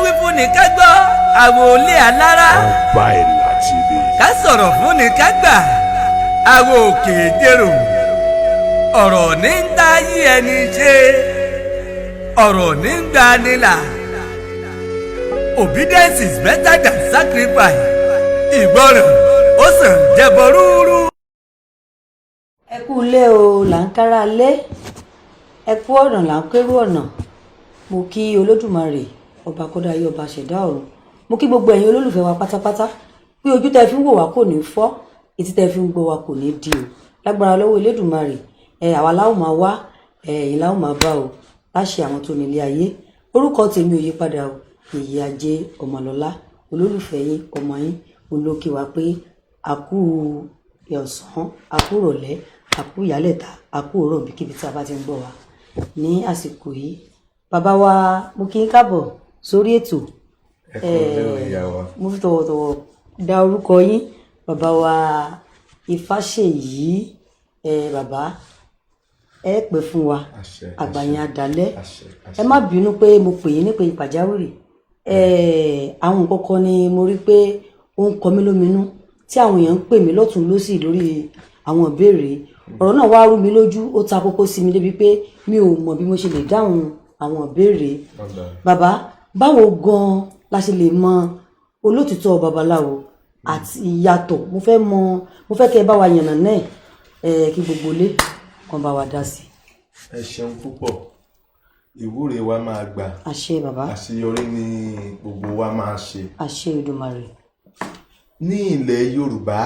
Káwí fún ni ká gbọ́, àwọn olé alára. Ọba Ìlà TV. Ká sọ̀rọ̀ fún ni ká gbà, àwọn òkè dèrò. Ọ̀rọ̀ ní ń dá yí ẹni ṣe, ọ̀rọ̀ ní ń gba ni là. Obedience is better than sacrifice. Ìgbọràn ó sàn jẹbọ rúurú. Ẹ kú ilé o, là ń kára lé. Ẹ kú ọ̀nà, là ń kérú ọ̀nà. Mo kí Olódùmarè, ọba kọ́dá ayé, ọba ṣẹ̀dá ọ̀run. Mo kí gbogbo ẹ̀yin olólùfẹ́ wa pátápátá pé ojú tẹ́ fi ń wò wá kò ní fọ́, etí tẹ́ fi ń gbọ́ wa kò ní di o, lágbára lọ́wọ́ Elédùmarè. Ẹ àwa láwọn máa wá ẹ, ẹ̀yin láwọn máa bá o, láṣẹ àwọn tó nílé ayé. Orúkọ tèmi ò yí padà o, Yèyé Ajé Ọmọlọ́lá, olólùfẹ́ yín, ọmọ yín, òun ló kí wa pé àkú ọ̀sán, àkú ìrọ̀lẹ́, àkú ìyálẹ̀ta, àkú òwúrọ̀, ibikíbi tí a bá ti ń gbọ́ wa ní àsìkò yìí. Bàbá wa, mo kí n káàbọ̀ sórí ètò. Ẹ kú lérò, ìyá wa. Mo fi tọ̀wọ̀tọ̀wọ̀ dá orúkọ yín, bàbá wa Ifáṣèyí. Ẹ bàbá, ẹ pẹ́ fún wa. Àṣẹ. Àgbàyàn àdálẹ́. Àṣẹ. Ẹ má bínú pé mo pè yín nípe pàjáwìrì. Àwọn nǹkan kan ni mo rí pé ó ń kọ mí lóminú, tí àwọn èèyàn ń pè mí lọ́tùn lósì lórí àwọn ìbéèrè. Ọ̀rọ̀ náà wá rú mi lójú, ó ta kókó sí mi débi pé mi ò mọ̀ bí mo ṣe lè dáhùn àwọn ìbéèrè. Bàbá, báwo gan-an la ṣe lè mọ olótìtọ́ babaláwo àti ìyàtọ̀? Mo fẹ́ mọ, mo fẹ́ kẹ́ ẹ bá wa yànnà náà ẹ, kí gbogbo ilé kan bá wa dá sí. Ẹ ṣeun púpọ̀. Ìwúre wa máa gbà. Àṣẹ, bàbá. Àṣeyọrí ni gbogbo wa máa ṣe. Àṣẹ Èdùmàrè. Ní ilẹ̀ Yorùbá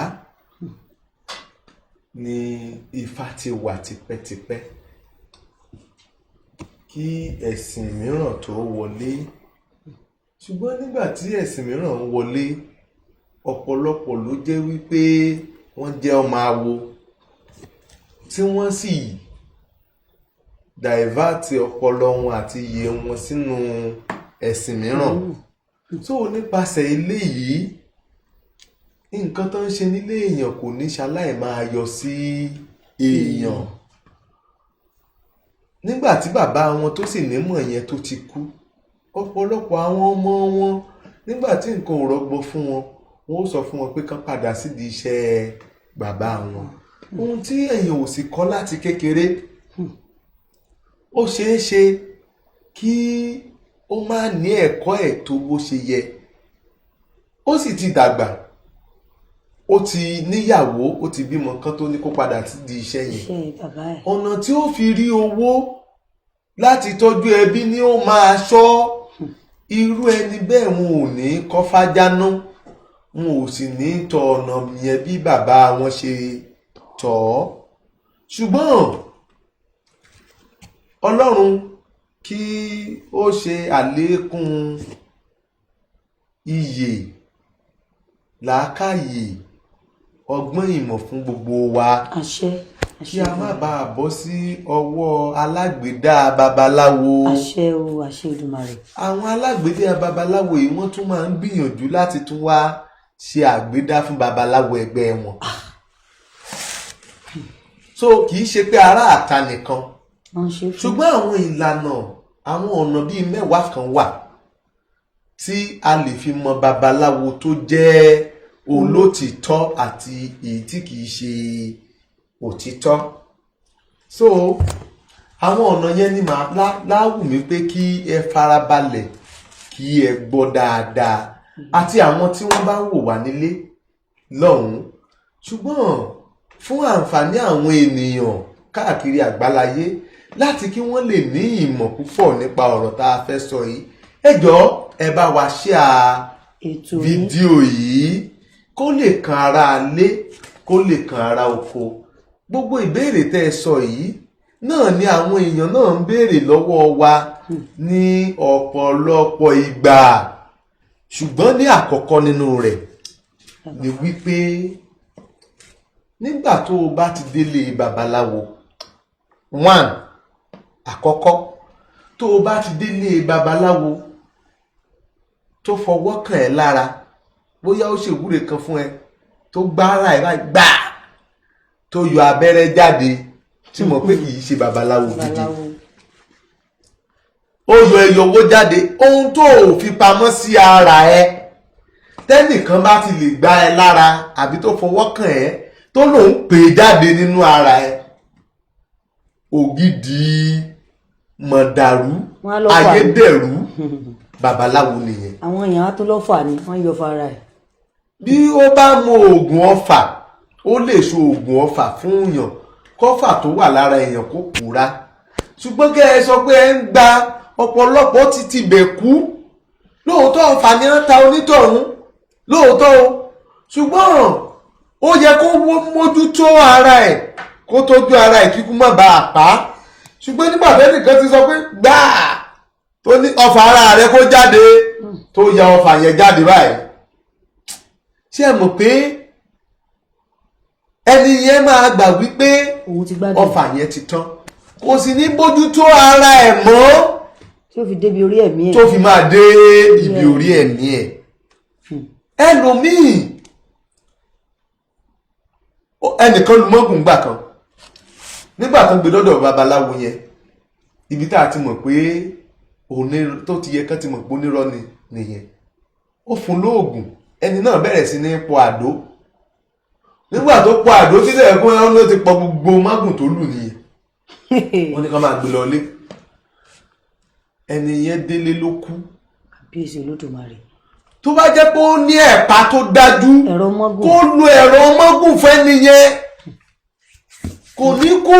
ni Ifá ti wà tipẹ́tipẹ́ kí ẹ̀sìn mìíràn tó wọlé. Ṣùgbọ́n nígbà tí ẹ̀sìn mìíràn ń wọlé, ọ̀pọ̀lọpọ̀ ló jẹ́ wípé wọ́n jẹ́ ọmọ awo tí wọ́n sì divert ọpọlọ wọn àti iye wọn sínú ẹ̀sìn mìíràn. So nípasẹ̀ eléyìí, nǹkan tó ń ṣe nílé èèyàn kò ní ṣaláì máa yọ sí èèyàn. Nígbà tí bàbá wọn tó sì nímọ̀ yẹn tó ti kú, ọ̀pọ̀lọpọ̀ àwọn ọmọ wọn, nígbà tí nǹkan ò rọgbọ fún wọn, wọn ó sọ fún wọn pé kán padà sídìí iṣẹ́ bàbá wọn. Ohun tí èèyàn ò sì kọ́ láti kékeré, ó ṣeé ṣe kí ó má ní ẹ̀kọ́ ẹ̀ tó bó ṣe yẹ. Ó sì ti dàgbà, ó ti níyàwó, ó ti bímọ kan tó ní kó padà sídìí iṣẹ́ yẹn. Iṣẹ́ bàbá ẹ̀. Ọ̀nà tí ó fi rí owó láti tọ́jú ẹbí ni ó máa ṣọ́. Irú ẹni bẹ́ẹ̀, wọn ò ní kọ́fájáná, wọn ò sì ní tọ ọ̀nà yẹn bí bàbá wọn ṣe tọ̀ ọ́. Ṣùgbọ́n Ọlọ́run kí ó ṣe àlékún iyè, làákàyè, ọgbọ́n, ìmọ̀ fún gbogbo wa. Àṣẹ. Kí a má bàa bọ́ sí ọwọ́ alágbèédá babaláwo. Àṣẹ o, àṣẹ Èdùmàrè. Àwọn alágbèédá babaláwo yìí, wọ́n tún máa ń gbìyànjú láti tún wá ṣe àgbédá fún babaláwo ẹgbẹ́ wọn. So kì í ṣe pé ará àta nìkan. Wọ́n ń ṣe fún. Ṣùgbọ́n àwọn ìlànà, àwọn ọ̀nà bíi 10 kan wà tí a lè fi mọ babaláwo tó jẹ́ olótìtọ́ àti èyí tí kìí ṣe òtítọ́. So àwọn ọ̀nà yẹn ni màá láwù mí pé kí ẹ farabalẹ̀, kí ẹ gbọ́ dáadáa, àti àwọn tí wọ́n bá ń wò wá nílé lọ́hùn-ún. Ṣùgbọ́n fún àǹfààní àwọn ènìyàn káàkiri àgbáláyé, láti kí wọ́n lè ní ìmọ̀ púpọ̀ nípa ọ̀rọ̀ tá a fẹ́ sọ yìí, ẹ jọ̀ọ́, ẹ bá wa share ètò yìí. fídíò yìí, kó lè kan ara lé, kó lè kan ara oko. Gbogbo ìbéèrè tẹ́ ẹ sọ yìí náà ni àwọn èèyàn náà ń béèrè lọ́wọ́ wa ní ọ̀pọ̀lọpọ̀ ìgbà. Ṣùgbọ́n ní àkọ́kọ́ nínú rẹ̀ ni wípé nígbà tó o bá ti délé babaláwo, one, àkọ́kọ́, tó o bá ti délé babaláwo tó fọwọ́ kàn ẹ́ lára, bóyá ó ṣèwúre kan fún ẹ, tó gbára ẹ báyìí gbà, tó yọ abẹ́rẹ́ jáde, tí mo pé kì í ṣe babaláwo gidi. Babaláwo. Ó yọ ẹyọ owó jáde. Ohun tó ò fi pamọ́ sí ara ẹ, tẹ́nìkan bá ti lè gbá ẹ lára àbí tó fọwọ́ kàn ẹ́, tó lòun pè é jáde nínú ara ẹ, ògidì mọ̀dàrú, Wọ́n á lọ fà ní. ayédèrú babaláwo nìyẹn. Àwọn èèyàn á tún lọ́fà ni wọ́n yọ fara ẹ̀. Bí ó bá mu oògùn ọfà, ó lè so oògùn ọfà fún yàn, kọfà tó wà lára èèyàn kó pòórá. Ṣùgbọ́n kẹ́ ẹ sọ pé ẹ ń gba, ọ̀pọ̀lọpọ̀ títí bẹ̀ kú. Lóòótọ́, ọfà ni wọ́n ta onítọ̀hún lóòótọ́ o, ṣùgbọ́n ó yẹ kó mójútó ara ẹ̀, kó tójú ara ẹ̀, kíkú má bàa pa á. Ṣùgbọ́n nígbà tẹ́nìkan ti sọ pé gbáà, tó ní ọfà ara rẹ kó jáde, tó ya ọfà yẹn jáde báyìí, ṣé ẹ mọ̀ pé ẹni yẹn máa gbà wípé Òun ti gbádùn. ọfà yẹn ti tán, kò sì ní bójútó ara ẹ̀ mọ́, Tí ó fi débi orí ẹ̀mí ẹ̀. tó fi máa dé ibi orí ẹ̀mí ẹ̀. Ẹlòmíì, ẹnìkan lu mọ́gùn gbà kan. Nígbà tó ń gbé lọ́dọ̀ babaláwo yẹn, ibi tá a ti mọ̀ pé tó ti yẹ kán ti mọ̀ pé onírọ́ ni nìyẹn. Ó fún lóògùn, ẹni náà bẹ̀rẹ̀ sí ní pọ àdó. Nígbà tó pọ àdó sílẹ̀, ẹ̀kún ẹ̀ ló ti pọ gbogbo mágùn tó lù nìyẹn. Wọ́n ní ká máa gbé lọlé. Ẹni yẹn délé ló kú. Kábíyèsí Olódùmarè. Tó bá jẹ́ pé ó ní ẹ̀pà tó dájú, Ẹ̀rọ mọ́gùn. kó lo ẹ̀rọ mọ́gùn fẹ́ni yẹn, kò ní kú.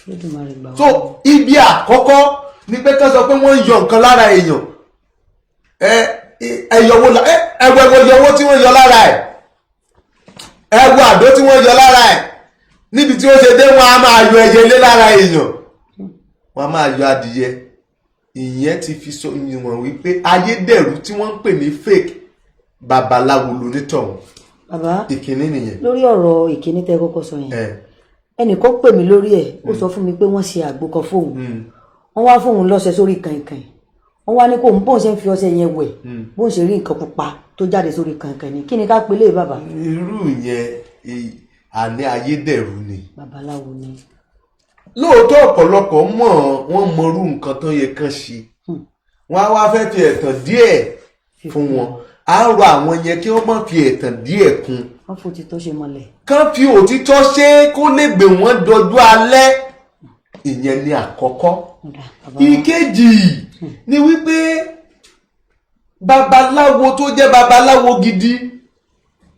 Olódùmarè gbà wá. So ibi àkọ́kọ́ ni pé ká sọ pé wọ́n ń yọ nǹkan lára èèyàn. Ẹ ẹyọwó ẹ ẹwọ ẹwọ yọwó tí wọ́n yọ lára ẹ, ẹwọ àdó tí wọ́n yọ lára ẹ. Níbi tí ó ṣe dé, wọ́n á máa yọ ẹyẹlé lára èèyàn, wọ́n á máa yọ adìyẹ. Ìyẹn ti fi sọ ìwọ̀n wípé ayédèrú tí wọ́n ń pè ní fake babaláwo lonítọ̀hún. Bàbá. Ìkíní nìyẹn. Lórí ọ̀rọ̀ ìkíní tẹ́ kọ́kọ́ sọ yẹn, ẹ ẹnìkan pè mí lórí ẹ̀. Ó sọ fún mi pé wọ́n ṣe àgbo kan fóun, wọ́n wá fóun lọ́ṣẹ sórí kànkàn. Wọ́n wá ní kó bóun ṣe ń fi ọṣẹ yẹn wẹ̀, bóun ṣe rí nǹkan pupa tó jáde sórí kànkàn ni. Kí ni ká pe lé, bàbá? Irú yẹn, àní ayédèrú ni. Babaláwo ni. Lóòótọ́, ọ̀pọ̀lọpọ̀ mọ̀, wọ́n mọrú nǹkan tó yẹ kán ṣe, wọ́n á wá fẹ́ fi ẹ̀tàn díẹ̀ fún wọn. Á rọ àwọn yẹn kí wọ́n má fi ẹ̀tàn díẹ̀ kún. Wọ́n fò títọ́ ṣe mọ́lẹ̀. Kán fi òtítọ́ ṣe é, kó lè gbè wọ́n dọjú alẹ́. Ìyẹn ni àkọ́kọ́. Ọ̀dà, bàbá wa. Ìkejì ni wípé babaláwo tó jẹ́ babaláwo gidi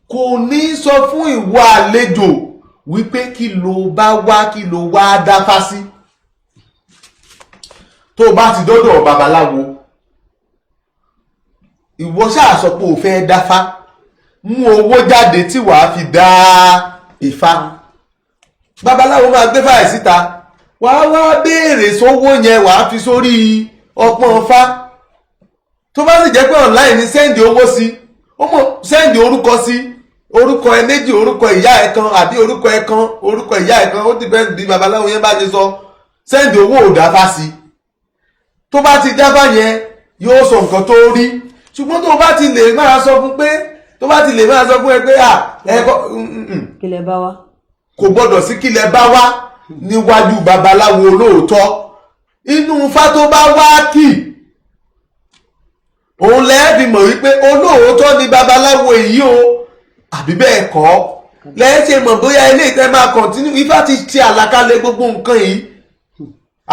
kò ní sọ fún ìwọ àlejò wípé kí ló bá wá, kí ló wá dáfá sí. Tó o bá ti dọ́dọ̀ babaláwo, ìwọ ṣáà sọ pé o fẹ́ dáfá, mú owó jáde tí wàá fi dá Ifá. Babaláwo máa gbé fáì síta, wàá wá béèrè sówó yẹn, wàá fi sórí ọpọ́n fá. Tó bá sì jẹ́ pé online ní, send owó sí, ó mọ̀ send orúkọ sí, orúkọ ẹ méjì, orúkọ ìyá ẹ kan àbí orúkọ ẹ kan, orúkọ ìyá ẹ kan. Ó depend bí babaláwo yẹn bá ṣe sọ. Send owó òdáfá sí. Tó bá ti dáfá yẹn, yóò sọ nǹkan tó rí. Ṣùgbọ́n tó bá ti lè máa sọ fún pé, tó bá ti lè máa sọ fún ẹ pé à ẹ kọ́ Kí lẹ bá wá? Kò gbọ́dọ̀ sí kílẹ̀ bá wá níwájú babaláwo olóòótọ́. Inú Ifá tó bá wá kì, òun lẹ́ẹ̀fì mọ̀ wípé olóòótọ́ ni babaláwo èyí o, àbí bẹ́ẹ̀ kọ́. Lẹ́ẹ̀ṣẹ̀ mọ̀ bóyá ilé ìtẹ́ máa continue. Ifá ti ṣe àlàkalẹ̀ gbogbo nǹkan yìí.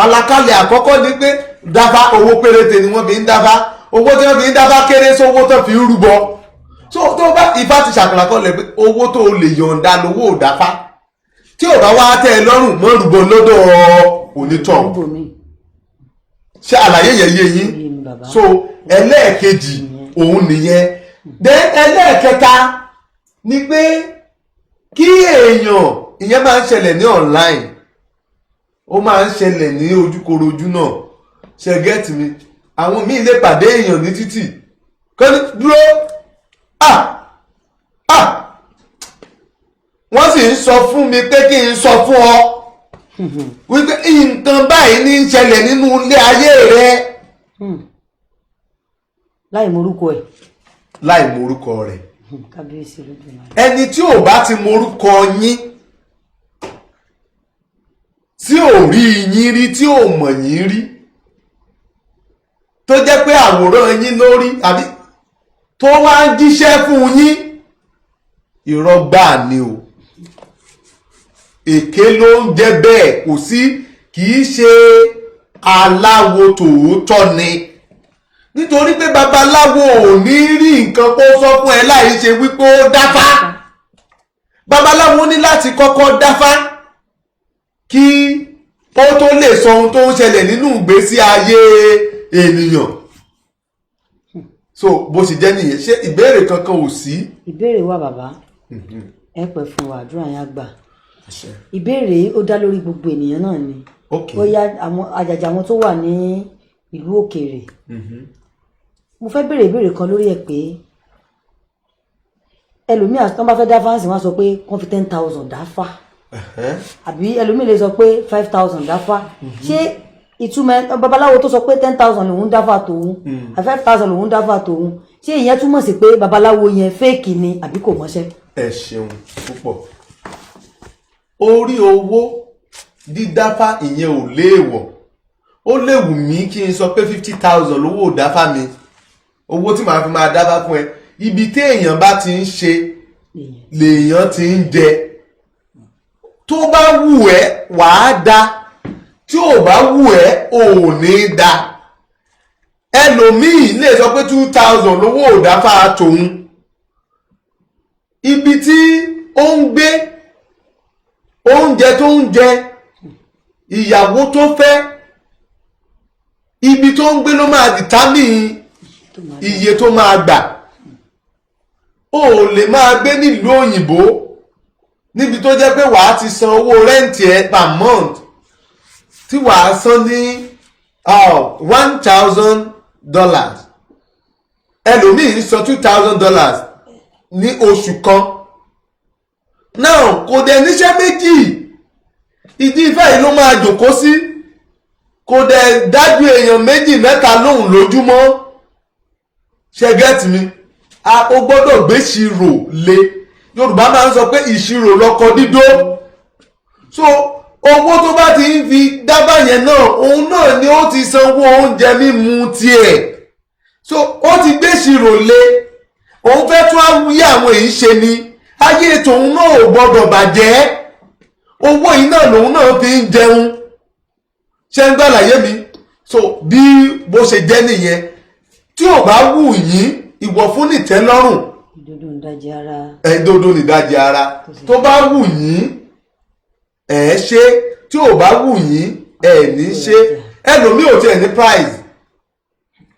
Àlàkalẹ̀ àkọ́kọ́ ni pé dáfá, owó péréte ni wọ́n fi ń dáfá. Owó tí wọ́n fi ń dáfá kéré sówó tó fi ń rúbọ. So tó bá, Ifá ti ṣàkàlàkọlẹ̀ pé owó tó lè yọ̀ǹda lówó ò dáfá. Tí ò bá wá tẹ́ ẹ lọ́rùn, mọ́ rúbọ lọ́dọ̀ onítọ̀hún. Níbòmí. Ṣé àlàyé yẹn yé yín? Yé mi, bàbá. So ẹlẹ́ẹ̀kejì òun nìyẹn. Then ẹlẹ́ẹ̀kẹta ni pé kí èèyàn, ìyẹn máa ń ṣẹlẹ̀ ní online, ó máa ń ṣẹlẹ̀ ní ojúkorojú náà. Ṣe get mi? Àwọn míì lè pàdé èèyàn ní títì, kọ́ ní dúró, ah ah, wọ́n sì ń sọ fún mi pé kí n sọ fún ọ wípé nǹkan báyìí ní í ṣẹlẹ̀ nínú ilé ayé rẹ. Láì morúkọ ẹ̀. Láì morúkọ rẹ̀. Kábíyèsí Olódùmarè. Ẹni tí ò bá ti morúkọ yín, tí ò rí yín rí, tí ò mọ̀ yín rí. Tó jẹ́ pé àwòrán yín lórí àbí tó wá ń jíṣẹ́ fún yín, irọ́ gbáà ni o. Èké ló ń jẹ́ bẹ́ẹ̀. Kò sí, kì í ṣe aláwo tòótọ́ ni, nítorí pé babaláwo ò ní rí nǹkan kó sọ fún ẹ láì ṣe wípé ó dáfá. Babaláwo ní láti kọ́kọ́ dáfá kí ó tó lè sọ ohun tó ń ṣẹlẹ̀ nínú ìgbésí ayé ènìyàn. So bó ṣe jẹ́ nìyẹn. Ṣé ìbéèrè kankan ò sí? Ìbéèrè wà, bàbá. Ẹ pẹ́ fún wa, àdúrà yẹn á gbà. Ìbéèrè ó dá lórí gbogbo ènìyàn náà ni. Bóyá àwọn àjàjà, àwọn tó wà ní ìlú òkèèrè. Mo fẹ́ béèrè ìbéèrè kan lórí ẹ̀ pé ẹlòmíà tó bá fẹ́ dá fáǹsì, wọn sọ pé wọ́n fi 10,000 dáfá, àbí ẹlòmíì lè sọ pé 5,000 dáfá. Ṣé ìtumọ̀ babaláwo tó sọ pé 10,000 lòún dáfá tòun àbí 5,000 lòún dáfá tòun, ṣé ìyẹn túmọ̀ sí pé babaláwo yẹn fake ni àbí kò mọṣẹ́? Ẹ ṣeun púpọ̀. Orí owó dídáfá, ìyẹn ò léèwọ̀. Ó lè wù mí kí n sọ pé 50,000 lówó òdáfá mi, owó tí màá fi máa dáfá fún ẹ. Ibi téèyàn bá ti ń ṣe lèèyàn ti ń jẹ. Tó bá wù ẹ́, wàá da. Tí ò bá wù ẹ́, ò ní da. Ẹlòmíì lè sọ pé 2,000 lówó òdáfá tòun. Ibi tí ó ń gbé, oúnjẹ tó ń jẹ, ìyàwó tó fẹ́, ibi tó ń gbé ló máa determine iye tó máa gbà. Ó lè máa gbé nílùú òyìnbó, níbi tó jẹ́ pé wàá ti san owó rent ẹ per month tí wàá san ní $1,000, ẹlòmíì ń san $2,000 ní oṣù kan. Now, kò dẹ̀ níṣẹ́ méjì, ìdí ìfẹ́ yìí ló máa jòkó sí. Kò dẹ̀ dájú èèyàn méjì mẹ́ta lóhùn lójúmọ́. Ṣe get mi? A ó gbọ́dọ̀ gbé ìṣirò lé. Yorùbá máa ń sọ pé ìṣirò lọkọ dídó. So owó tó bá ti ń fi dábàá yẹn náà, òun náà ni ó ti sanwó oúnjẹ mímu tiẹ̀. So ó ti gbé ìṣirò lé. Òun fẹ́ tún àwùyé àwọn èyí ṣe ni ayé tòun náà ò gbọ́dọ̀ bàjẹ́. Owó yìí náà lòun náà fi ń jẹun. Ṣé ń gbàlàyé mi? So bí bó ṣe jẹ́ nìyẹn. Tí ò bá wù yín, ìwọ̀ fún nìtẹ́lọ́rùn. Ìdodo ń dájẹ́ ara. Ẹ dodo nìdajì ara. Tó bá wù yín, ẹ ṣe. Tí ò bá wù yín, ẹ ní ṣe. Ẹlòmíì ò tiẹ̀ ní price.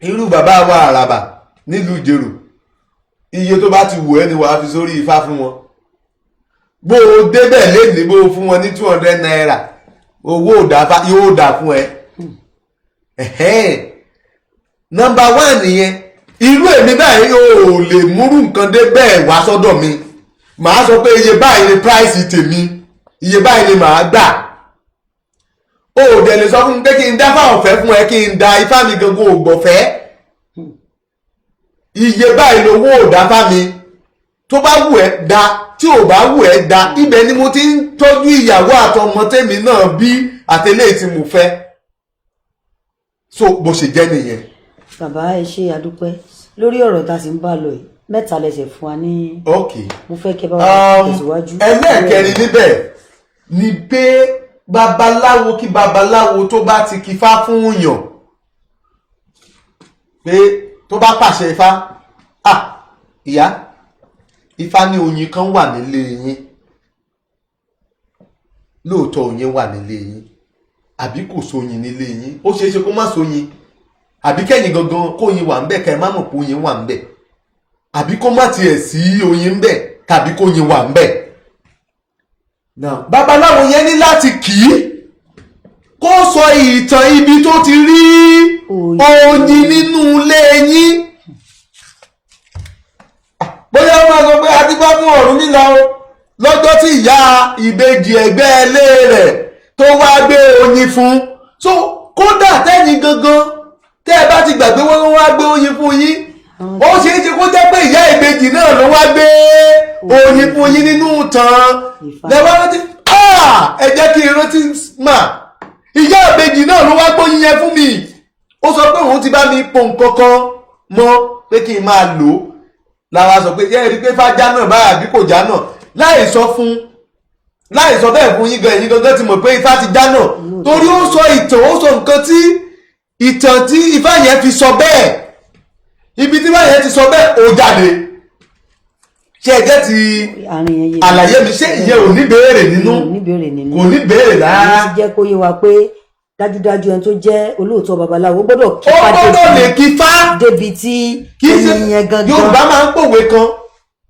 Irú bàbá wa Àràbà nílùú Ìjẹ̀rò, iye tó bá ti wù ẹ́ ni wàá fi sórí ifá fún wọn. Bó o débẹ̀ lénìí, bó o fún wọn ní ₦200, owó òdàfà yóò dà fún ẹ. Number one nìyẹn. Irú èmi báyìí ò lè múrú nǹkan dé bẹ́ẹ̀ wá sọ́dọ̀ mi. Màá sọ pé iye báyìí ni price tèmi, iye báyìí ni màá gbà. O ò dẹ̀ lè sọ fún mi pé kí n dáfà ọ̀fẹ́ fún ẹ, kí n da ifá mi gangan ò gbọ̀fẹ́. Iye báyìí lowó ò dáfà mi. Tó bá wù ẹ́ da, tí ò bá wù ẹ́ da. Ibẹ̀ ni mo ti ń tọ́jú ìyàwó àtọmọ tèmi náà bí àtẹlẹ́ tí mo fẹ́. So bó ṣe jẹ́ nìyẹn. Bàbá, ẹ ṣe, àdúpẹ́. Lórí ọ̀rọ̀ tá a sì ń bá lọ yìí, mẹ́ta lẹsẹ̀ fún wa ní. Mo fẹ́ kẹ́ bá wa tẹ̀síwájú. Ẹlẹ́ẹ̀kẹrin níbẹ̀ ni pé babaláwo kí babaláwo tó bá ti kífá fún yàn, pé tó bá pàṣẹ ifá, ah, ìyá, ifá ní oyin kan wà nílé yín. Lóòótọ́ oyin wà nílé yín àbí kò sóyin nílé yín? Ó ṣeé ṣe kó má sóyin, àbí kẹ́yìn gangan kóyin wà ńbẹ̀ kẹ́ ẹ má mọ̀ pé oyin wà ńbẹ̀, àbí kó má tiẹ̀ sí oyin ńbẹ̀, tàbí kóyin wà ńbẹ̀. Now, babaláwo yẹn ní láti kì í kó sọ ìtàn ibi tó ti rí oyin nínú ilé yín. Bóyá wọ́n máa sọ pé adígbá fún Ọ̀rúnmìlà o, lọ́jọ́ tí ìyá ìbejì ẹ̀gbẹ́ ilé rẹ̀ tó wá gbé oyin fún. So kódà tẹ́yìn gangan tẹ́ ẹ bá ti gbàgbé, wọ́n wá gbé oyin fún yín, ó ṣeé ṣe kó jẹ́ pé ìyá ìbejì náà ló wá gbé oyin fún yín nínú ìtàn lẹ́wọ́n rántí. Ẹ jẹ́ kí n rántí mà, ìyá ìbejì náà ló wá gbóyin yẹn fún mi. Ó sọ pé òun ti bá mi po nǹkan kan mọ́ pé kí n máa lò ó. Làwa sọ pé yẹ́ ẹ rí i pé fájá náà báyà bí kò já náà, láì sọ fún, láì sọ bẹ́ẹ̀ fún yín gan, ẹ̀yin gangan ti mọ̀ pé ifá ti já náà, torí ó sọ ìtàn, ó sọ nǹkan tí ìtàn tí ifá yẹn fi sọ bẹ́ẹ̀. Ibi tí ifá yẹn ti sọ bẹ́ẹ̀, ó jáde. Ṣé ẹ jẹ́ ti Àárín yẹn yé mi. àlàyé mi? Ṣé ìyẹn ò ní béèrè nínú? Kò ní béèrè nínú. Kò ní béèrè rárá. Èyí ti jẹ́ kó yé wa pé dájúdájú, ẹni tó jẹ́ olóòótọ́ babaláwo gbọ́dọ̀ kí Ó fá gbọ́dọ̀ lè kí fá débi tí kì í ṣe ẹni yẹn gangan. Yorùbá máa ń pòwe kan,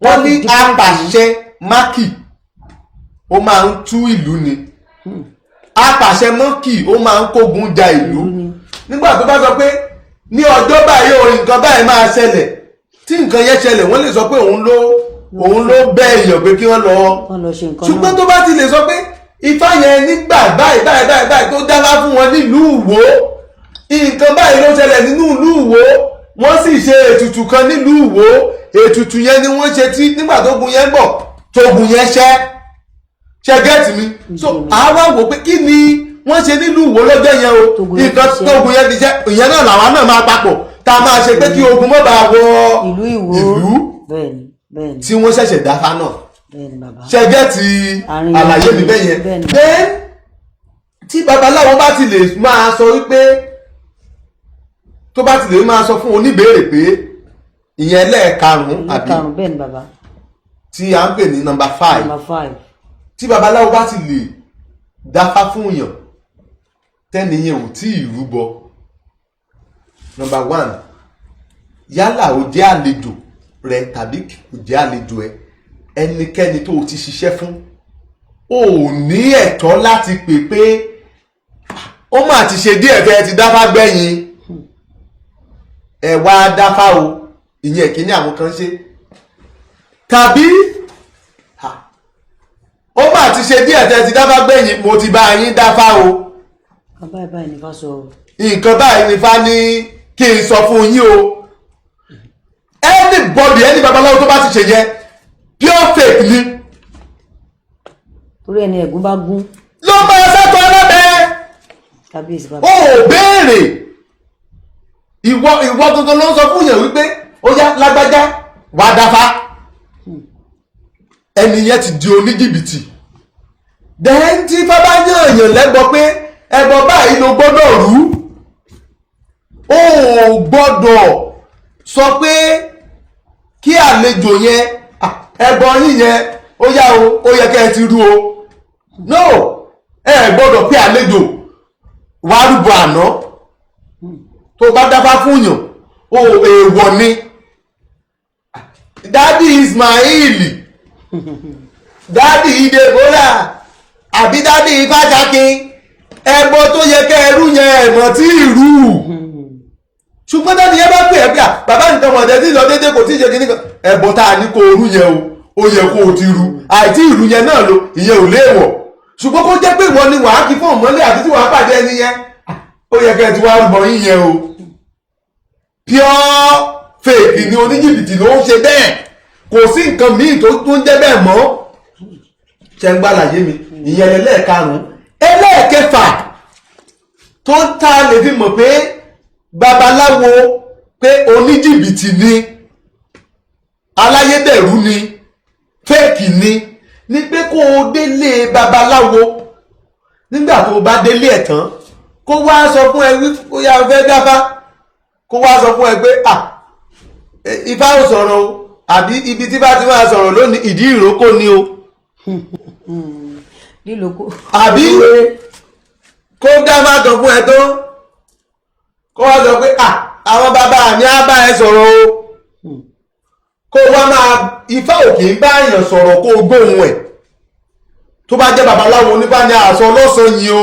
wọ́n ní Láti di apàṣẹ mákì, ó máa ń tú ìlú ni, apàṣẹ mọ́kì, ó máa ń kógun ja ìlú. Nígbà tó bá sọ pé ní ọjọ́ báyìí o, nǹkan báyìí máa ṣẹlẹ̀, tí nǹkan yẹn ṣẹlẹ̀, wọ́n lè sọ pé òun ló bẹ́ èèyàn pé kí wọ́n lọ Wọ́n lọ ṣe nǹkan ṣùgbọ́n náà. tó bá ti lè sọ pé ifá yẹn nígbà báyìí báyìí báyìí báyìí tó dára fún wọn nílùú Ìwó, nǹkan báyìí ló ṣẹlẹ̀ nínú ìlú Ìwó, wọ́n sì ṣe ètùtù kan nílùú Ìwó, ètùtù yẹn ni wọ́n ṣe tí nígbà tó gun yẹn ń bọ̀, tógun yẹn ṣẹ́. Ṣe get mi? So àwa wò pé kí ni wọ́n ṣe nílùú Ìwó lọ́jọ́ yẹn o, Tógun yẹn nǹkan fi ṣẹ́. tógun yẹn fi ṣẹ́, ìyẹn náà làwa náà máa papọ̀ tá a máa ṣe pé kí ogun mọ́ bá wọ ìlú Ìwó. Ìlú Bẹ́ẹ̀ni, bẹ́ẹ̀ni. tí wọ́n ṣẹ̀ṣẹ̀ dáfá náà. Bẹ́ẹ̀ni, bàbá. Ṣe get Àárín àlàyé mi yẹn. bẹ́ẹ̀ yẹn? Bẹ́ẹ̀ni. Then tí babaláwo bá ti lè máa sọ wípé, tó bá ti lè máa sọ fún oníbèèrè pé, ìyẹn lẹ́ẹ̀karùn-ún àbí? Karùn-ún, bẹ́ẹ̀ni, bàbá. Tí à ń pè ní number 5. Number 5. Tí babaláwo bá ti lè dáfá fún yàn, tẹ́niyẹn ò tí ì rúbọ, number 1, yálà ó jẹ́ àlejò rẹ tàbí kò jẹ́ àlejò ẹ, ẹnikẹ́ni tó o ti ṣiṣẹ́ fún, o ò ní ẹ̀tọ́ láti pè pé ó mà ti ṣe díẹ̀ tẹ́ ẹ ti dáfá gbẹ̀yìn, ẹ wá dáfá o. Ìyẹn kìíní. Àwọn kan ṣe tàbí ó mà ti ṣe díẹ̀ tẹ́ ti dáfá gbẹ̀yìn, mo ti bá yín dáfá o. Bàbá, ẹ̀ báyìí ní fá sọ o. Nǹkan báyìí ní fá ní kí n sọ fún yín o. Anybody, any babaláwo tó bá ti ṣe yẹn, pure fake ni. Torí ẹni ẹ̀gún bá gún ló máa sẹ́tọ̀ ẹlẹ́bẹ̀ẹ́. Kábíyèsí, bàbá. Ó ò béèrè. Ìwọ gangan ló ń sọ fún yẹn wípé ó yá, lágbájá, wà á dáfá. Ẹni yẹn ti di oníjìbìtì. Then tí fábá yàn yàn lẹ́gbọ́ pé ẹbọ báyìí ló gbọ́dọ̀ rú, ó ò gbọ́dọ̀ sọ pé kí àlejò yẹn, "Ah, ẹbọ yín yẹn, ó yá o, ó yẹ kẹ́ ẹ ti rú o." No, ẹ gbọ́dọ̀ pé àlejò wàá rúbọ àná. Tó bá dábàá fún yàn o, èèwọ̀ ni. Daddy Ismail, Daddy Idebola àbí Daddy Ifásakin, ẹbọ tó yẹ kẹ́ ẹrú yẹn, ẹ̀mọ́ tí ì rú. Ṣùgbọ́n daddy yẹn bá pè é pé à, bàbá, nǹkan mọ̀tẹ́ tí lọ déédéé, kò tí ì ṣe kíní kan, ẹbọ tá a ní kó o rú yẹn o, ó yẹ kó o ti rú. Àìtí ìrú yẹn náà lo, ìyẹn ò léèwọ̀. Ṣùgbọ́n kó jẹ́ pé ìwọ ni wàá kí fún ọ̀mọ́lé àti tí wàá pàdé ẹni yẹn, ó yẹ kẹ́ ẹ ti wá rúbọ yín yẹn o, pure fake ni, oníjìbìtì ló ń ṣe bẹ́ẹ̀. Kò sí nǹkan míì tó tún jẹ́ bẹ́ẹ̀ mọ́. Ṣe ń gbàlàyé mi? Ìyẹn lẹ́lẹ́ẹ̀karùn-ún. Ẹlẹ́ẹ̀kẹfà tó tá a lè fi mọ̀ pé babaláwo pé oníjìbìtì ni, aláyédèrú ni, fake ni, ni pé kó o délé babaláwo, nígbà tó o bá délé ẹ̀ tán, kó wá sọ fún ẹ wí kó yá fẹ́ dáfá, kó wá sọ fún ẹ pé à, ifá ò sọ̀rọ̀ o, àbí ibi tí bá ti máa sọ̀rọ̀ lónìí, ìdí ìrókò ni o. Lílòkó. Àbí kó dáfá kan fún ẹ tán, kó wá sọ pé à, àwọn bàbá mi á bá ẹ sọ̀rọ̀ o, kó wá máa ifá ò kì í bá èèyàn sọ̀rọ̀ kó o gbóhùn ẹ̀. Tó bá jẹ́ babaláwo onífá ni àṣọ ọlọ́sàn yìí o.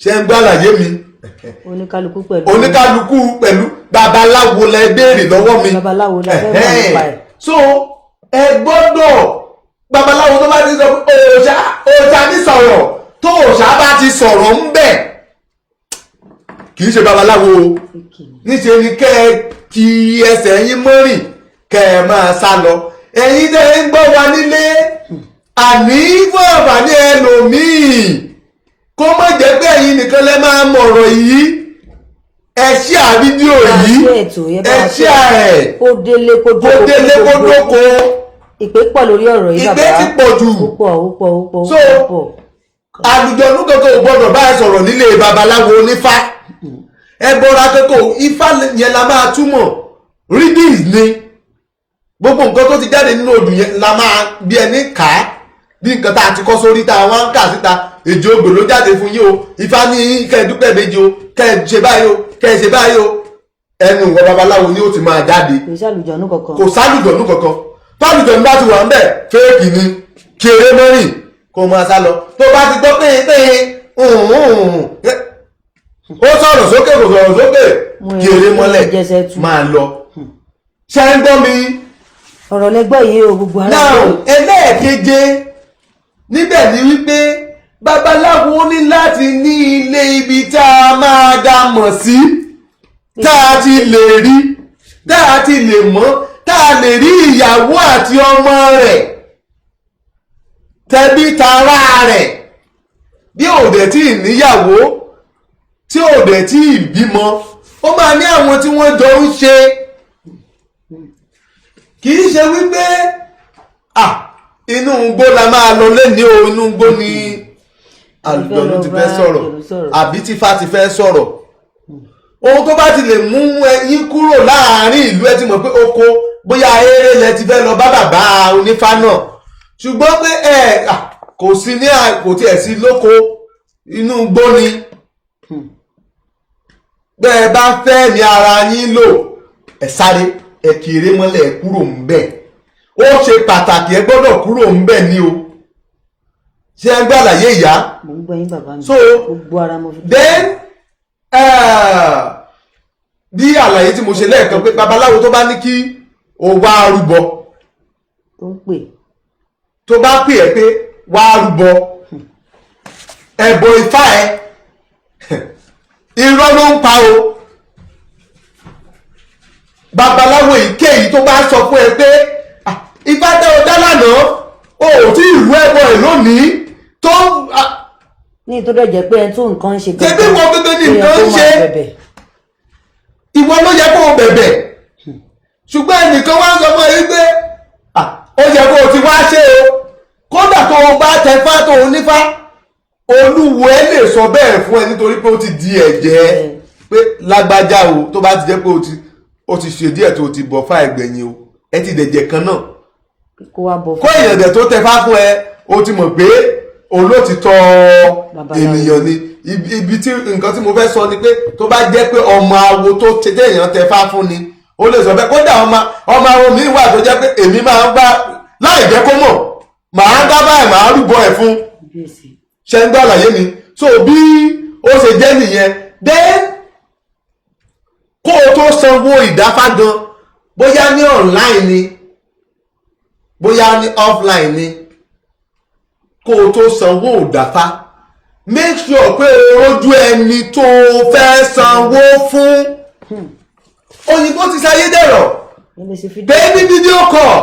Ṣe ń gbàlàyé mi? Oníkálukú pẹ̀lú. Oníkálukú pẹ̀lú babaláwo lẹ béèrè lọ́wọ́ mi. Babaláwo la fẹ́ mọ̀ nípa ẹ̀. So ẹ gbọ́dọ̀, babaláwo tó bá ti sọ pé òòṣà, òòṣà ní sọ̀rọ̀, tó òòṣà bá ti sọ̀rọ̀ ń bẹ̀, kì í ṣe babaláwo o. Níṣẹ́ ni kẹ́ ẹ kí ẹsẹ̀ yín mọ́rìn, kẹ́ ẹ máa sá lọ. Ẹ̀yin tẹ́ ń gbọ́ wa nílé, àní fún àǹfààní ẹlòmíì, kó má jẹ́ pé ẹ̀yin nìkan lẹ máa mọ̀rọ̀ yìí. Ẹ share fídíò yìí. Bá a ṣe ètò yẹn, bá Ẹ a ṣe share ẹ̀. Kó délé, kó Kó dóko. délé, kó dóko. Ìpè pọ̀ lórí ọ̀rọ̀ yìí, Ìpè bàbá. ti pọ̀ jù. Ó pọ̀, ó pọ̀, ó pọ̀, ó So, pọ̀. Àlùjọ̀nú kankan ò gbọdọ̀ bá ẹ sọ̀rọ̀ nílé babaláwo onífá. Ẹbọra kankan ò, ifá yẹn la máa túmọ̀, readings ni. Gbogbo nǹkan tó ti jáde nínú odù yẹn la máa bí ẹni kà á, bí nǹkan tá a ti kọ́ sórí tá a wá ń kà síta. Èjì ogbè ló jáde fún yín o, ifá ní kẹ́ ẹ dúpẹ́ méjì o, kẹ́ ẹ ṣe báyìí o, kẹ́ ẹ ṣe báyìí o. Ẹnu ìwọ babaláwo ni ó ti máa jáde. Kò sí àlùjọ̀nú kankan. Kò sálùjọ̀nú kankan. Tálùjọ̀nú bá ti wà ń bẹ̀, fake ni. Kéré mọ́rìn kó máa sá lọ. Tó bá ti gbọ́ pé pé ó sọ̀rọ̀ sókè, kò sọ̀rọ̀ sókè, Mo yẹ kéré kó mọ́lẹ̀, jẹsẹ̀ tu. máa lọ. Ṣé ń gbọ́ mi? Ọ̀rọ̀ lẹ́gbọ́ yìí o, gbogbo ara. Now, ẹlẹ́ẹ̀keje níbẹ̀ ni wípé babaláwo ní láti ní ilé ibi tá a máa dá mọ̀ sí, tá a ti lè rí, tá a ti lè mọ̀, tá a lè rí ìyàwó àti ọmọ rẹ̀, tẹbí tará rẹ̀. Bí ò dẹ̀ tí ì níyàwó, tí ò dẹ̀ tí ì bímọ, ó máa ní àwọn tí wọ́n jọ ń ṣe. Kì í ṣe wípé, ah, inú igbó la máa lọ lẹ́ni o, inú igbó ni àlùjọ̀nú ti fẹ́ sọ̀rọ̀ àbí tífá ti fẹ́ sọ̀rọ̀. Ohun tó bá ti lè mú ẹyin kúrò láàárín ìlú, ẹ ti mọ̀ pé oko bóyá eré lẹ ti fẹ́ lọ bá bàbá onífá náà, ṣùgbọ́n pé ẹ kò sí ní kò tiẹ̀ sí lóko, inú igbó ni. Bẹ́ẹ̀ bá fẹ́ ní ara yín lò, ẹ sáré, ẹ kéré mọ́lẹ̀, ẹ kúrò ń bẹ̀. Ó ṣe pàtàkì, ẹ gbọ́dọ̀ kúrò ń bẹ̀ ni o. Ṣé ẹ gbọ́ àlàyé, ìyá? Mo ń gbọ́ yín, bàbá mi. So, Gbogbo ara mo fi. Then bí àlàyé tí mo ṣe lẹ́ẹ̀kan pé babaláwo tó bá ní kí o wá rúbọ, Tó ń pè. tó bá pè ẹ́ pé wá rúbọ ẹbọ ifá ẹ, irọ́ ló ń pa o. Babaláwo èyíkéyìí tó bá sọ fún ẹ pé, "Ah, ifá tẹ́ o dá lánàá, o ò tí ì rú ẹbọ ẹ lónìí," tó Ní tó dẹ̀ jẹ́ pé ẹni tó nǹkan ń ṣe. Ṣebí wọn gẹ́gẹ́ ní nǹkan ń Ó yẹ kó ṣe. máa bẹ̀bẹ̀. Ìwọ ló yẹ kó o bẹ̀bẹ̀, ṣùgbọ́n ẹnìkan wá ń sọ fún ẹ wípé, "Ah, ó yẹ kó o ti wá ṣe o." Kódà tó o bá tẹfá tó o nífá, olúwo ẹ lè sọ bẹ́ẹ̀ fún ẹ nítorí pé ó ti di ẹ̀jẹ̀ ẹ pé lágbájá o, tó bá ti jẹ́ pé o ti ṣe díẹ̀ tó o ti bọ̀ fá ẹgbẹ̀yìn o, ẹ ti dẹ̀jẹ̀ kan náà. Kó wá bọ̀. Kó èèyàn dẹ̀ tó tẹfá fún ẹ, o ti mọ̀ pé olótìtọ́ Babaláwo. ènìyàn ni. Ibi tí nǹkan tí mo fẹ́ sọ ni pé tó bá jẹ́ pé ọmọ awo tó ṣe téèyàn tẹfá fún ni, ó lè sọ bẹ́ẹ̀. Kódà ọmọ awo mi wà tó jẹ́ pé èmi máa ń bá láì jẹ́ kó mọ̀, màá dá báyìí, màá rúbọ ẹ̀ fún. Kábíyèsí. Ṣe ń gbọ́ àlàyé mi? So bí ó ṣe jẹ́ nìyẹn. Then kó o tó sanwó ìdáfá gan, bóyá ní online ni, bóyá ní offline ni, kó o tó sanwó ìdáfá, make sure pé o rójú ẹni tó o fẹ́ sanwó fún. Òyìnbó ti ṣayé dẹ̀rọ̀. Ẹ lè ṣe fídíò. Pé ní video call,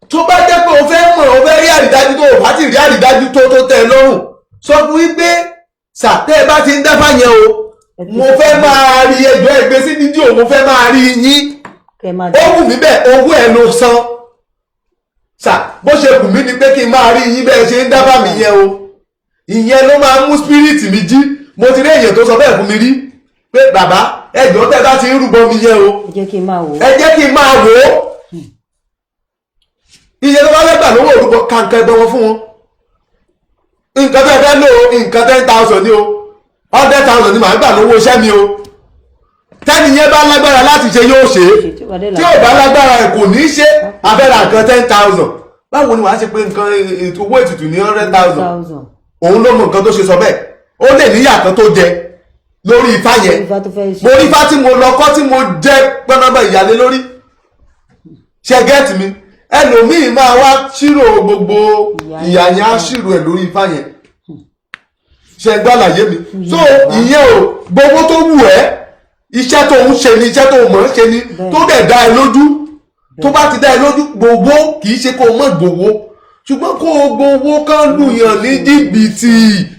tó bá jẹ́ pé o fẹ́ mọ̀, o fẹ́ rí àrídájú, tó o bá ti rí àrídájú tó tẹ́ ẹ lọ́rùn, sọ fún wípé sàtẹ́ ẹ bá ti ń dáfà yẹn o, mo fẹ́ máa rí ẹjọ́ ẹgbẹ́ sí fídíò, mo fẹ́ máa rí yín. Kẹ́ máa Ó wù mí bẹ́ẹ̀, owó ẹ ló san sà, bó ṣe wù mí ni pé kí n máa rí yín bẹ́ẹ̀ ṣe ń dáfà mí yẹn o. Ìyẹn ló máa ń mú spirit mi jí. Mo ti rí èèyàn tó sọ bẹ́ẹ̀ fún mi rí pé, "Bàbá, ẹjọ́ tẹ́ bá ti ń rúbọ mi yẹn o, Ẹ jẹ́ kí n máa wò ó. ẹ jẹ́ kí n máa wò ó." Iye tó bá fẹ́ gbà lówó òrùbọ kàǹkà ẹgbẹ́ wọn fún wọn, nǹkan tó fẹ́ lò ó, nǹkan 10,000 ni o, 100,000 ni màá gbà lówó iṣẹ́ mi o. Tẹ́ni yẹn bá lágbára láti ṣe, yóò ṣe é. Tí ó bá dé Tí ò bá lágbára ẹ̀, kò ní í ṣe. Abẹ́rẹ́ nǹkan 10,000, báwo ni wàá ṣe pé nǹkan ètò owó ètùtù ní 100,000? Thousand. Òun ló mọ nǹkan tó ṣe sọ bẹ́ẹ̀. Ó lè níyà kan tó jẹ lórí ifá yẹn. Ifá tó fẹ́ ṣe. Mo rí ifá tí mo lọ kọ́ tí mo jẹ pẹ́nàbà ìyàlé lórí. Ṣe get mi? Ẹlòmíì máa wá ṣírò gbogbo ìyà yẹn, á ṣírò ẹ̀ lórí ifá yẹn. Ṣe gbọ́ àlàyé mi? So ìyẹn o, gbogbo tó wù ẹ́, iṣẹ́ tó ń ṣe ni, iṣẹ́ tó mọ̀ ń ṣe ni, tó dẹ̀ dá ẹ lójú, tó bá ti dá ẹ lójú, gbogbo kì í ṣe kó o mọ̀ gbowó, ṣùgbọ́n kó o gbowó kán lùyàn ní jìbìtì,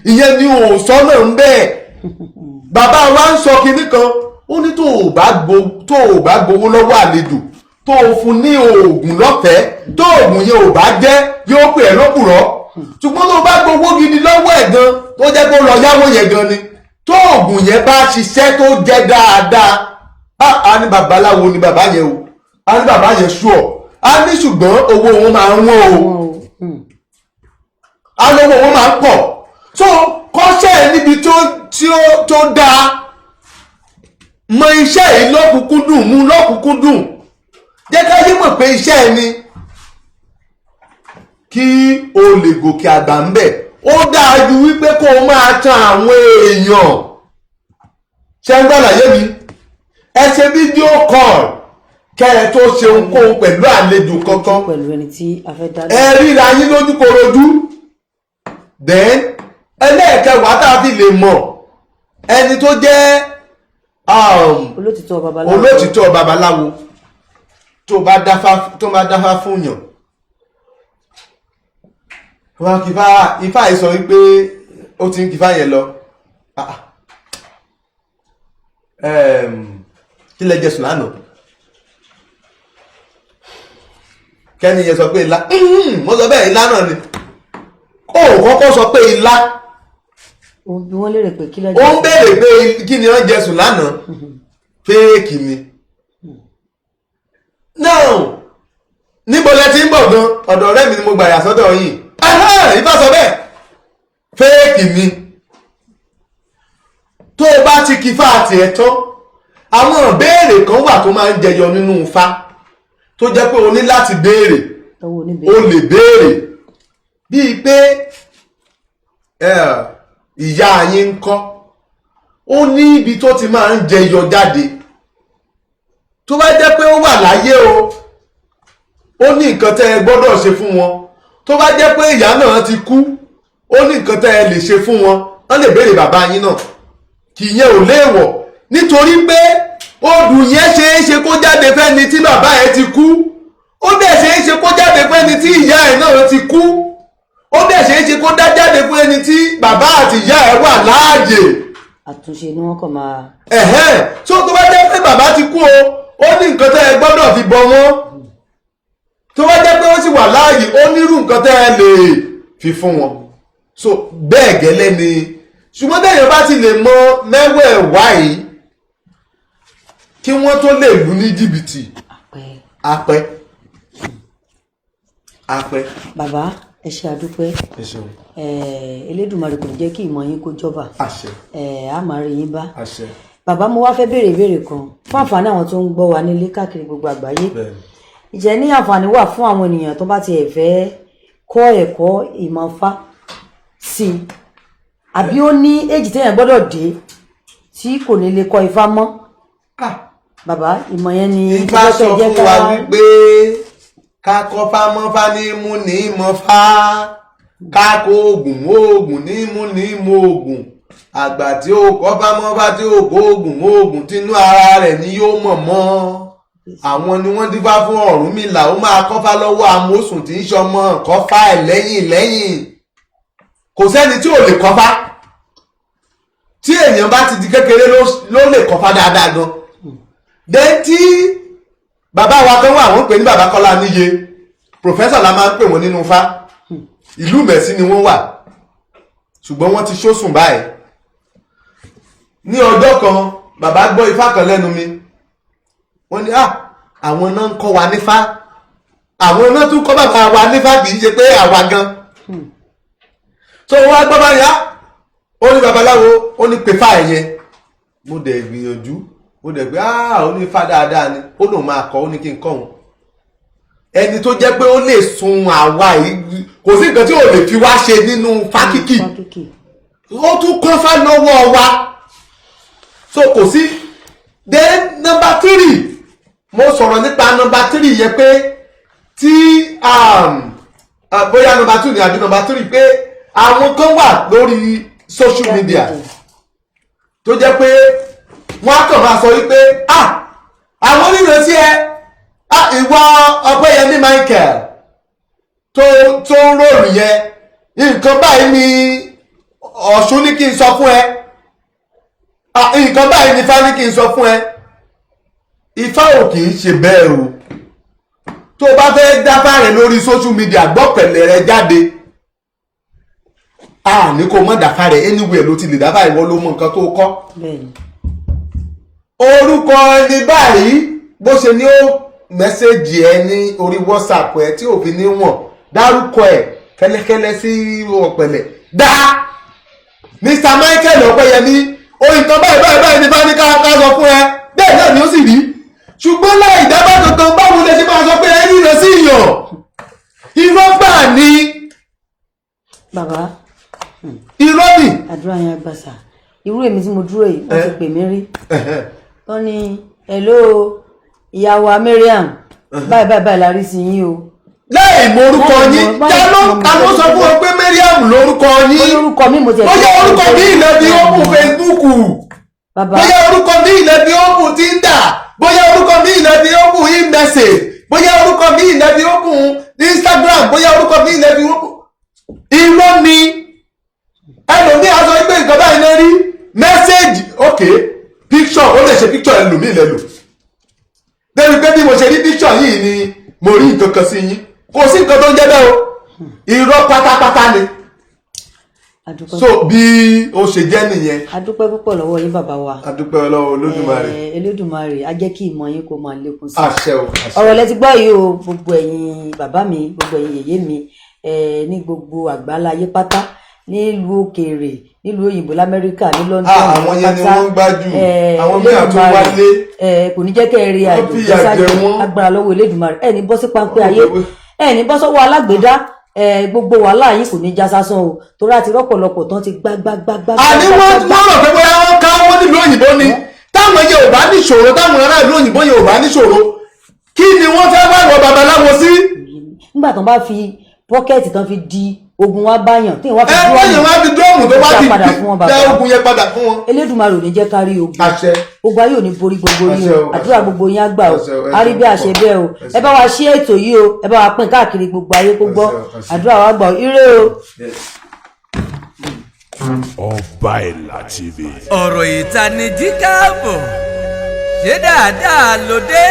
ìyẹn ni ò sọ́nà ń bẹ́ẹ̀. Bàbá wa ń sọ kinní kan, ó ní tó o bá gbowó lọ́wọ́ àlejò, tó o fún ní oògùn lọ́fẹ̀ẹ́, tó oògùn yẹn ò bá jẹ́, yóò pè é lókùrọ́. Ṣùgbọ́n tó o bá gbowó gidi lọ́wọ́ ẹ̀ gan, tó jẹ́ kó lọ yáwó yẹn gan ni, tó oògùn yẹn bá ṣiṣẹ́ tó jẹ́ dáadáa, á ní babaláwo ni bàbá yẹn o, á ní bàbá yẹn sú ọ, á ní ṣùgbọ́n owó wọn máa ń wọ́n o, á lówó wọn máa ń pọ̀. So kọ́ṣẹ́ níbi tó dáa, mọ iṣẹ́ yìí lọ́kùnkúndùn, mú lọ́kùnkúndùn, jẹ́ ká yé mọ̀ pé iṣẹ́ ẹ ni, kí o lè gòkè àgbà ń bẹ̀. Ó dáa ju wípé kó o máa tan àwọn èèyàn. Ṣe ń gbàlàyé mi? Ẹ ṣe video call kẹ́ ẹ tó ṣe ohunkóhun pẹ̀lú àlejò kankan, pẹ̀lú ẹni tí a fẹ́ dá. Ẹ ríra yín lójúkorojú. Then ẹlẹ́ẹ̀kẹwàá tá a fi lè mọ̀ ẹni tó jẹ́ olótìtọ́ babaláwo. Olótìtọ́ babaláwo, tó bá dáfá fún yàn, wọn kì í ifá yìí sọ wípé ó ti ń kìfá yẹn lọ. Ah, ah. Kí lẹ jẹ sùn lánàá? Kẹ́ni yẹn sọ pé ilá. Mo sọ bẹ́ẹ̀, ilá náà ni. Ó kọ́kọ́ sọ pé ilá. Ó bí wọ́n lérè pé kí lẹ Ó ń béèrè pé kí ni wọ́n jẹ sùn lánàá. Fake ni. Now, níbo lẹ ti ń bọ̀ gan? Ọ̀dọ̀ ọ̀rẹ́ mi ni mo gbà yà sọ́dọ̀ yìí. Ifá sọ bẹ́ẹ̀, fake ni. Tó o bá ti kí ifá àti ẹ̀ tán, àwọn ìbéèrè kan wà tó máa ń jẹyọ nínú ifá, tó jẹ́ pé o ní láti béèrè. Lọ́wọ́ O oníbèrè. lè béèrè bíi pé ìyá yín ń kọ́. Ó ní ibi tó ti máa ń jẹyọ jáde. Tó bá jẹ́ pé ó wà láyé o, ó ní nǹkan tẹ́ ẹ gbọ́dọ̀ ṣe fún wọn. Tó bá jẹ́ pé ìyá náà ti kú, ó ní nǹkan tẹ́ ẹ lè ṣe fún wọn. Wọ́n lè béèrè bàbá yín náà, kì í yẹn ò léèwọ̀, nítorí pé odù yẹn ṣe é ṣe kó jáde fẹ́ni tí bàbá ẹ ti kú, ó dẹ̀ ṣe é ṣe kó jáde fẹ́ni tí ìyá ẹ náà ti kú, ó dẹ̀ ṣe é ṣe kó dá jáde fún ẹni tí bàbá àti ìyá ẹ wà láàyè. Àtúnṣe ni wọ́n kàn máa. Ẹ̀hẹ́n, tó tó bá jẹ́ pé bàbá ti kú o, ó ní nǹkan tẹ́ ẹ gbọ́dọ̀ fi bọ wọ́n. Tó bá jẹ́ pé ó sì wà láàyè, ó nírú nǹkan tẹ́ ẹ lè fi fún wọn. So bẹ́ẹ̀ gẹ́lẹ́ ni. Ṣùgbọ́n tẹ̀yàn bá ti lè mọ mẹ́wẹ̀ẹ̀wá yìí, kí wọ́n tó lè lù ní jìbìtì, àpẹ. Apẹ́ apẹ́. Bàbá, ẹ ṣe, àdúpẹ́. Ẹ ṣeun. Elédùmarè kò ní jẹ́ kí ìmọ̀ yín kó jọba. Àṣẹ. Á máa rí yín bá. Àṣẹ. Bàbá, mo wá fẹ́ béèrè ìbéèrè kan fún àǹfààní àwọn tó ń gbọ́ wa nílé káàkiri gbogbo àgbáyé. Bẹ́ẹ̀ni. Ìjẹ́ ní àǹfààní wà fún àwọn ènìyàn tó bá tiẹ̀ fẹ́ kọ́ ẹ̀kọ́ ìmọ̀ Ifá sí i, àbí ó ní èjì téèyàn gbọ́dọ̀ dé tí kò ní lè kọ́ Ifá mọ́? Ah. Bàbá, ìmọ̀ yẹn ni Ifá mo sọ fẹ́ jẹ́ fún wa wípé ká kọ́fá mọ́fá ní mú ní mọ́fá, ká kó oògùn mọ́ oògùn ní mú ní mọ́ oògùn. Àgbà tí ó kọ́fá mọ́fá, tí ó kó oògùn mọ́ oògùn, tínú ara rẹ̀ ni yóò mọ̀ mọ́. Àwọn ni wọ́n dífá fún Ọ̀rúnmìlà, ó máa kọ́fá lọ́wọ́ amósùn tí ń ṣọmọ kọ́fá ẹ̀ lẹ́yìn lẹ́yìn. Kò sẹ́ni tí ò lè kọ́fá. Tí èèyàn bá ti di kékeré ló lè kọ́fá dáadáa gan. Then tí bàbá wa kan wà, wọ́n pè ní bàbá Kọ́lá níye, professor la máa ń pè wọ́n nínú Ifá. Ìlú Mẹ̀sí ni wọ́n wà, ṣùgbọ́n wọ́n ti ṣósùn báyìí. Ní ọjọ́ kan, bàbá gbọ́ Ifá kan lẹ́nu mi. Wọ́n ní, ah, àwọn náà ń kọ́ wa nífá, àwọn náà tún kọ́ bàbá wa nífá, kì í ṣe pé àwa gan. So wọ́n wá gbọ́ báyìí, ah, ó ní babaláwo, ó ní pè fáà yẹn. Mo dẹ̀ gbìyànjú, mo dẹ̀ pé, ah, ó ní ifá dáadáa ni. Ó lòun máa kọ́, ó ní kí n kọ́ òun. Ẹni tó jẹ́ pé ó lè sun àwa yìí, kò sí nǹkan tí ò lè fi wá ṣe nínú fákìkì. Fákìkì. Ó tún kọ́ fá lọ́wọ́ wa. So kò sí. Then number three, mo sọ̀rọ̀ nípa number three yẹn pé tí bóyá number two ni àbí number three, pé àwọn kan wà lórí social media tó jẹ́ pé wọ́n á kàn máa sọ wípé, ah, àwọn onírètí ẹ, ah, ìwọ Ọpẹ́yẹmí Michael tó ń rorò yẹn, nǹkan báyìí ni Ọ̀ṣun ní kí n sọ fún ẹ. Ah, nǹkan báyìí ni Ifá ní kí n sọ fún ẹ. Ifá ò kì í ṣe bẹ́ẹ̀ o. Tó o bá fẹ́ dáfá rẹ̀ lórí social media, gbọ́pẹ̀lẹ̀ rẹ jáde. A ní kó mọ̀ dáfá rẹ̀, anywhere ló ti lè dáfá, ìwọ ló mọ nǹkan tó kọ́. Orúkọ ẹni báyìí, bó ṣe ní ó message ẹ ní orí WhatsApp ẹ tí òfin ní wọ̀n dárúkọ ẹ kẹ́lẹ́kẹ́lẹ́ sí ọ̀pẹ̀lẹ̀ dá Mr Michael Ọpẹ́yẹmí, oyin kan báyìí báyìí báyìí ní bá ní ká sọ fún ẹ, bẹ́ẹ̀ náà ni ó sì rí. Ṣùgbọ́n láì dábàá kankan, báwo lẹ ṣe máa sọ pé ẹ ríran sí ìyàn? Irọ́ gbà ní. Bàbá. Irọ́ ni. Àdúrà yẹn àgbàsà. Irú èmi tí mo dúró yìí, wọ́n ti pè mí rí. Wọ́n ní, "Hello, ìyàwó Mariam, báyìí báyìí báyìí la rí sí yín o." Láì mọ orúkọ Láì yín. láì Ta ló mọ ta ló sọ fún ọ pé Mariam lórúkọ Ó yín? lórúkọ mi mo tiẹ̀. Bóyá orúkọ mi ilẹ̀ fi open Facebook. Bàbá. Bóyá orúkọ mi ilẹ̀ fi open Tinder, bóyá orúkọ mi ilẹ̀ fi open e-message, bóyá orúkọ mi ilẹ̀ fi open Instagram, bóyá orúkọ mi ilẹ̀ fi open. Irọ́ ni. Ẹlòmíì á sọ pé nǹkan báyìí lè rí message, ok, picture, ó lè ṣe picture ẹlòmíì lẹ lò débi pé bí mo ṣe rí picture yìí ni mo rí nǹkan kan sí yín. Kò sí nǹkan tó ń jẹ́ bẹ́ẹ̀ o, irọ́ pátápátá ni. Adúpẹ́. So bí ó ṣe jẹ́ nìyẹn. Adúpẹ́ púpọ̀ lọ́wọ́ yín, bàbá wa. Adúpẹ́ ọlọ́wọ́ Olódùmarè. Olódùmarè á jẹ́ kí ìmọ̀ yín kó máa lékún sí i. Àṣẹ o, àṣẹ. Ọ̀rọ̀ lẹ ti gbọ́ yìí o. Gbogbo ẹ̀yin bàbá mi, gbogbo ẹ̀yin yèyé mi ní gbogbo àgbáláyé pátá, nílùú òkèèrè, nílùú òyìnbó, lamẹ́ríkà, ní London, Ah, àwọn yẹn ni pátá, wọ́n ń gbájú. Àwọn míì àtún Elédùmarè, wálé. Kò ní jẹ́ kẹ́ ẹ rí Wọ́n àjò fìyà gbèsè jẹ wọ́n. Agbára lọ́wọ́ Elédùmarè, ẹ ní bọ́ sí páńpẹ́ ayé, Wọ́n ẹ ní bọ́ sọ́wọ́ alágbèédá. Gbogbo wàhálà yìí kò ní já sásán o, torí àti rọ́pọ̀lọpọ̀ tán ti gbá gbá gbá gbá. Àní wọ́n wọ́n rò pé bóyá wọ́n ká wọ́n nílùú òyìnbó ni. Táwọn yẹn ò bá níṣòro, táwọn ará ìlú òyìnbó yẹn ò bá níṣòro, kí ni wọ́n fẹ́ wá ìwọ babaláwo sí? Nígbà tán bá fi pocket tán fi di ogun wá báyàn tí wọ́n fi Ẹ wọ́n yẹn wá fi drum tó bá Dá ti padà fún wọn, bàbá. dá ogun yẹn padà fún wọn. Elédùmarè ò ní jẹ́ ká rí ogun. Àṣẹ. Ogun ayé ò ní borí gbogbo yín Àṣẹ o. o, Àdúrà àṣẹ. gbogbo yín á gbà o. Àṣẹ o, ẹ A rí bí a ṣe ṣeun bẹ́ẹ̀ o. ẹ Ẹ bá wa ṣí ètò yìí o, ẹ bá wa pín káàkiri gbogbo ayé kó gbọ́. Àṣẹ o, àṣẹ. Àdúrà wa gbà o. Ire o. Ọba Ìlà TV. Ọ̀rọ̀ ìtanijí. Káàbọ̀, ṣé dáadáa ló dé?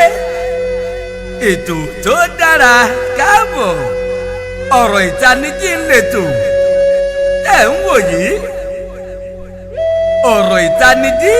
Ètò tó dára. Káàbọ̀, ọ̀rọ̀ ìtanijí ń lètò tẹ̀ ń wò yìí. Ọ̀rọ̀ ìtanijí.